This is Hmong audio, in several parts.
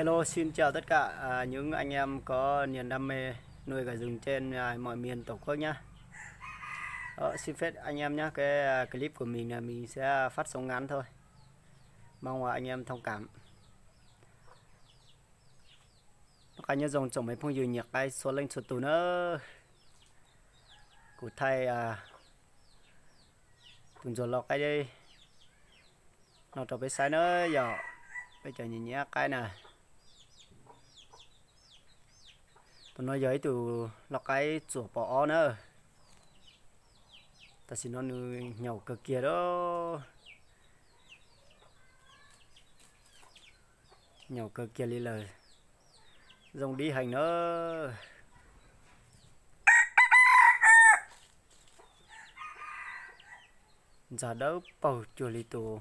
Hello, xin chào tất cả à, những anh em có niềm đam mê nuôi gà rừng trên à, mọi miền Tổ quốc nhé. Ờ, xin phép anh em nhé, cái à, clip của mình là mình sẽ phát sóng ngắn thôi. Mong à, anh em thông cảm. Noj qab nyob zoo tsoom me phooj ywg nyiam qaib txhua leej txhua tus na. Kuv thaij tus ntsuag lau qaib no rau peb saib na yom, peb cov nyiam nyiam qaib na. Tus no yog ib tug lau qaib txuas pos ob na. Tam sim no nws nyaum kawg kiag lawm. Nyaum kawg kiag li lawm. Zoo dib heev na. Ntxag dawb paug cuag li tus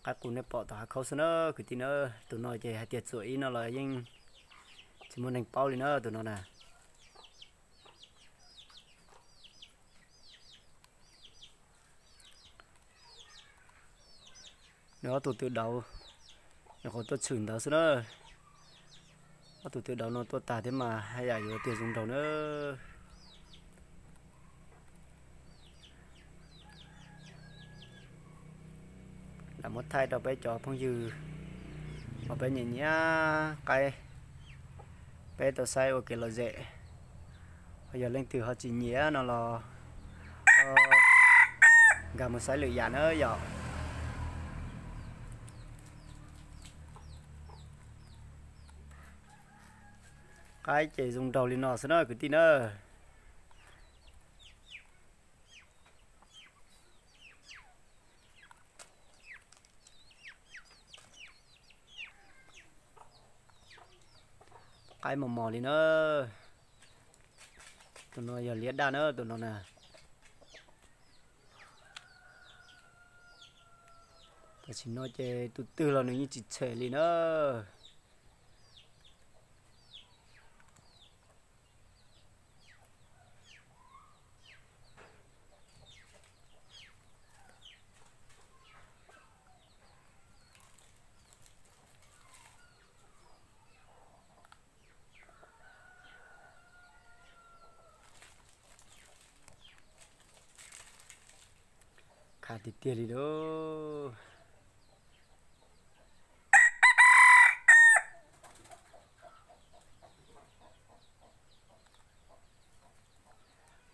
qaib qus nej pom tom hav khaub xwb na kwv tij na. Tus no ces hais tias txuas ib no los yeej tsis muaj neeg paub li na tus no na. Nws ob tug twb dauv, nyuam qhuav tuaj tshwm ntawd xwb na. Ob tug twb dauv no tuaj tag thiab mas haj yam yuav tiag zoo nraug na. Lam muab thaij rau peb cov phooj ywg uas peb nyiam nyiam qaib, peb tau saib ua kev lom zem. Ho yog leej twg ho tsis nyiam no los nkag mus saib lwm yam na yom. Qaib ces zoo nraug li no xwb na kwv tij na. Qaib mos mos li na. Tus no yog liab daj na tus no na. Tam sim no ces tus twg los nws yeej tsis tshem li na. Khav tiag tiag li lauj.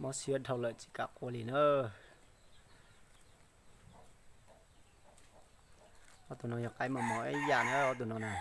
Mob siab dhau lawm tsis kam qua li na. Ob tug no yog qaib mos mos ib yam na ob tug no na.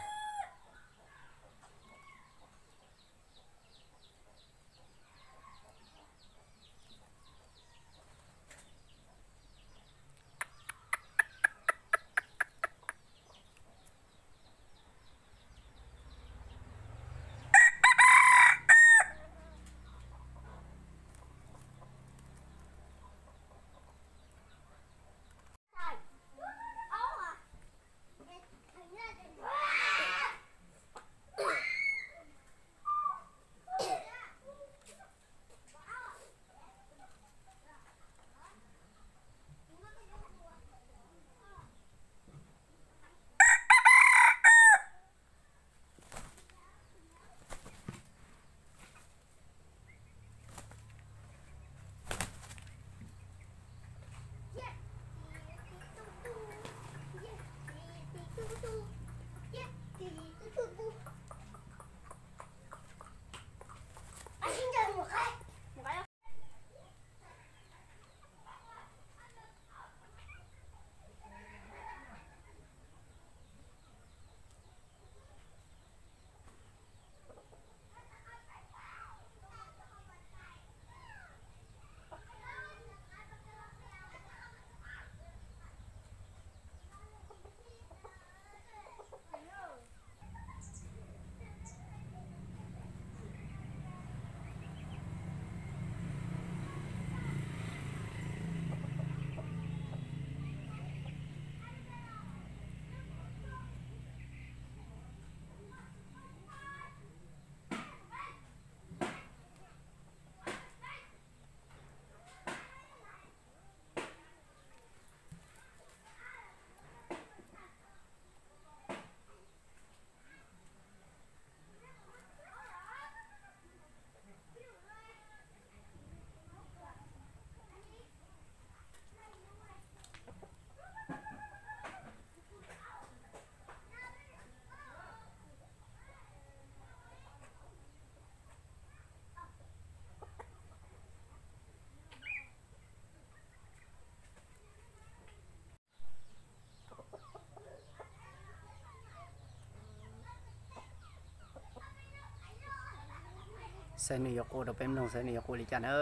Saib nws yuav quaj rau peb mloog saib nws yuav quaj li cas na,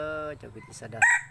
cov kwv tij sawv daws.